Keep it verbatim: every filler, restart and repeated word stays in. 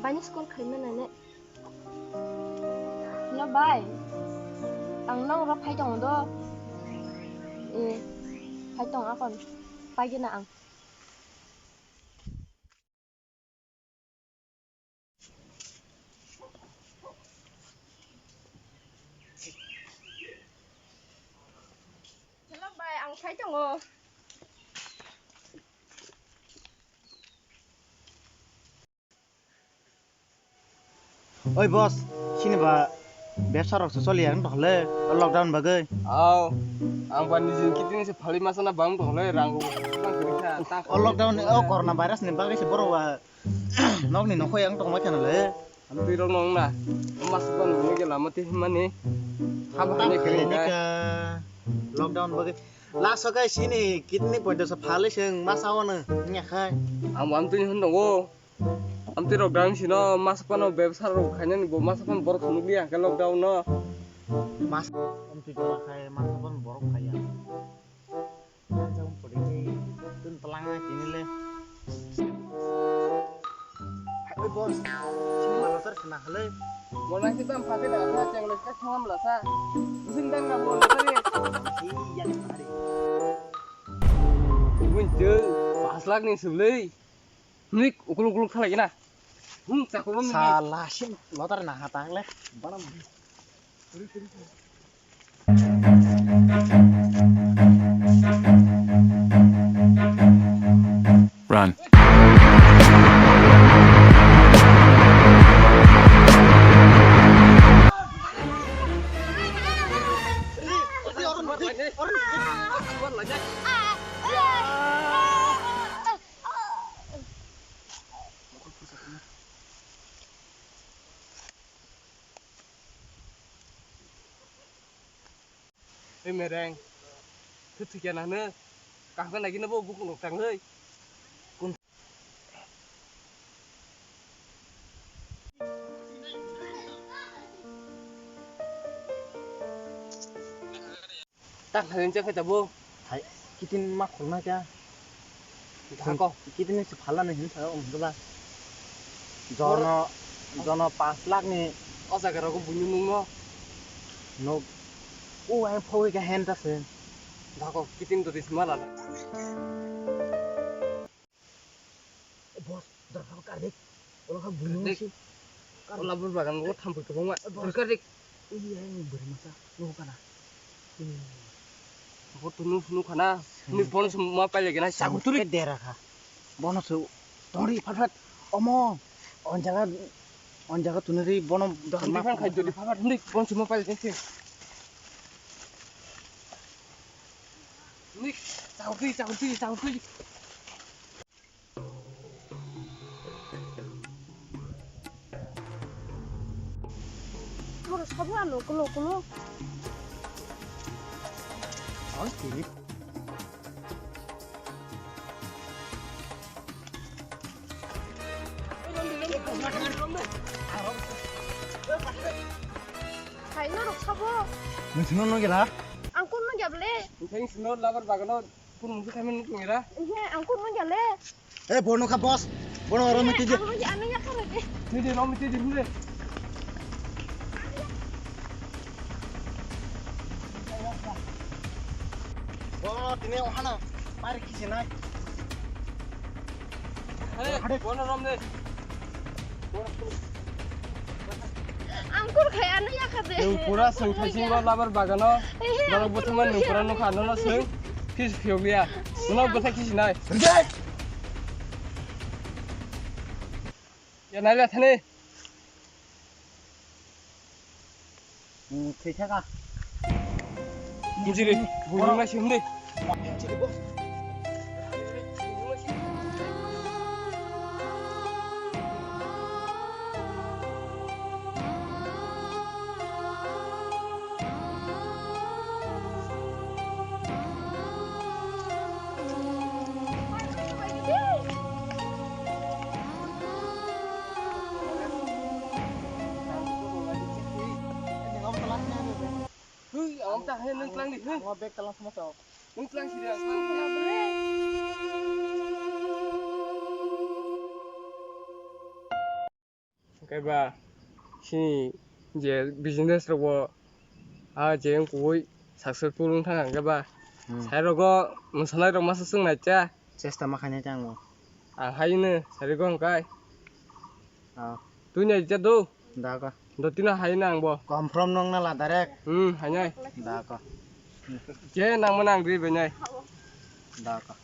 Bini school khaimani ne. Hello bai. Ang nang ro phai tongo do. Eh, phai tong akon. Pai gina ang. Hello bai, ang phai tongo. Oi boss, sini ba bebsa rok se choli ang tokhle lockdown bagwi. Aw, ang ba nijini kitini se phali masa na bang tokhle rang rok bang kwrwi kha, ta O lockdown o corona virus ni bagwi se borok ba nokni nokhoi ang tongma khana le. Ang twi rok nong na, mas ban ni ge lama ti mani. Haba Tam hane khe khe ni ka. ka lockdown bagwi. Last o kai sini kitini poito se phali se masa o no nya khai. Ang wan twi hwn tongo. Amtwi rok dang sino masa phano bebsa rok khainani bo masa phano borok phunukliya hwnkhe lockdown no. Mas amtwi jora khai masa phano borok khaiya. Jang pori ni tun talang na kini le. Hai boss, sini mano sar khna hale. Mo nang si tam phate da sa cheng le ka kham la sa. Sing dang na mo le sa ni. Iya ni hari. Win je pas lakh ni suli. Nik ukuluk ukuluk khalai na. Hmm, chakro ni. Sala sim lotar na hatak le. Bana. Run. Oi mereng, khe thwikya na hwno, kaham khe naikhe no bo bukhuk rok tanglai. Tak hai jang khe tabuk. Hai, kitin ma khulna kya? Thako. Kitin se phalna hin sa um dula. Jono, jono pas lakh ni. O jaga rogo buini nungno. Nok. O ai phoi ka hen ta se. Thako, kitin to dis mala. Boss, dor kha kar dik. Ola kha buino Dik. Si. Kar. Ola bur bagan go thampui to bangma. Boss. Dor kar dik. Iya, ini beri masa. Nuh kana. Bo tunu sunu khana. Hmm. Ni bono sum ma pai lagi na. Sabu turi. Dera kha. Bono su. Tori phat phat. Omo. On jaga. On jaga tunuri bono. Dor ma. Khai jodi phat phat. Ni bono sum ma pai lagi. Ni. Sabu turi, sabu turi, sabu turi. Borok sabo ano kulo kulo. Ang kiri. Hai norok sabo. Nung sino nung gela? Ang kun nung gabele. Nung sino labar bagano. Kun mungsu kami nung tungira. Iya, ang kun nung gale. Eh, bono kha boss. Bono oro miti di. Ano ya, ano ya kare de. Miti ro miti di mule. Bono tini ohana. Mari kisi nai. Hade, bono rom de. Angkur khai ano ya kha de. Nung pura sung khai sing labar bagano. Norok bothoman nung pura nukha, nono sung. Kis phiyo biya. Nono bwthai kisi nai. Reject! Ya nai le thani. Hmm, thwi thaka. Injiri, bujung nai sung de. Injiri, boss. Hui, ang ta hai nang tlang di, hui. Ang bag kalang sama tau. Nang tlang sini, ang tlang. Kaiba sini je business rogo a je wngkukwi successful wngthang ang kaiba. Hmm. Sairogo mwsanairok masa swngnaikha. Chesta ma khainai tei ang bo. Ang haino sarigo hwnkhe. Ah. Twi nai cha do. Da ka. Do tino haino ang bo. Confirm nong na la direct. Hmm, hainai. Da ka. Je nang manang ri benai. Da ka.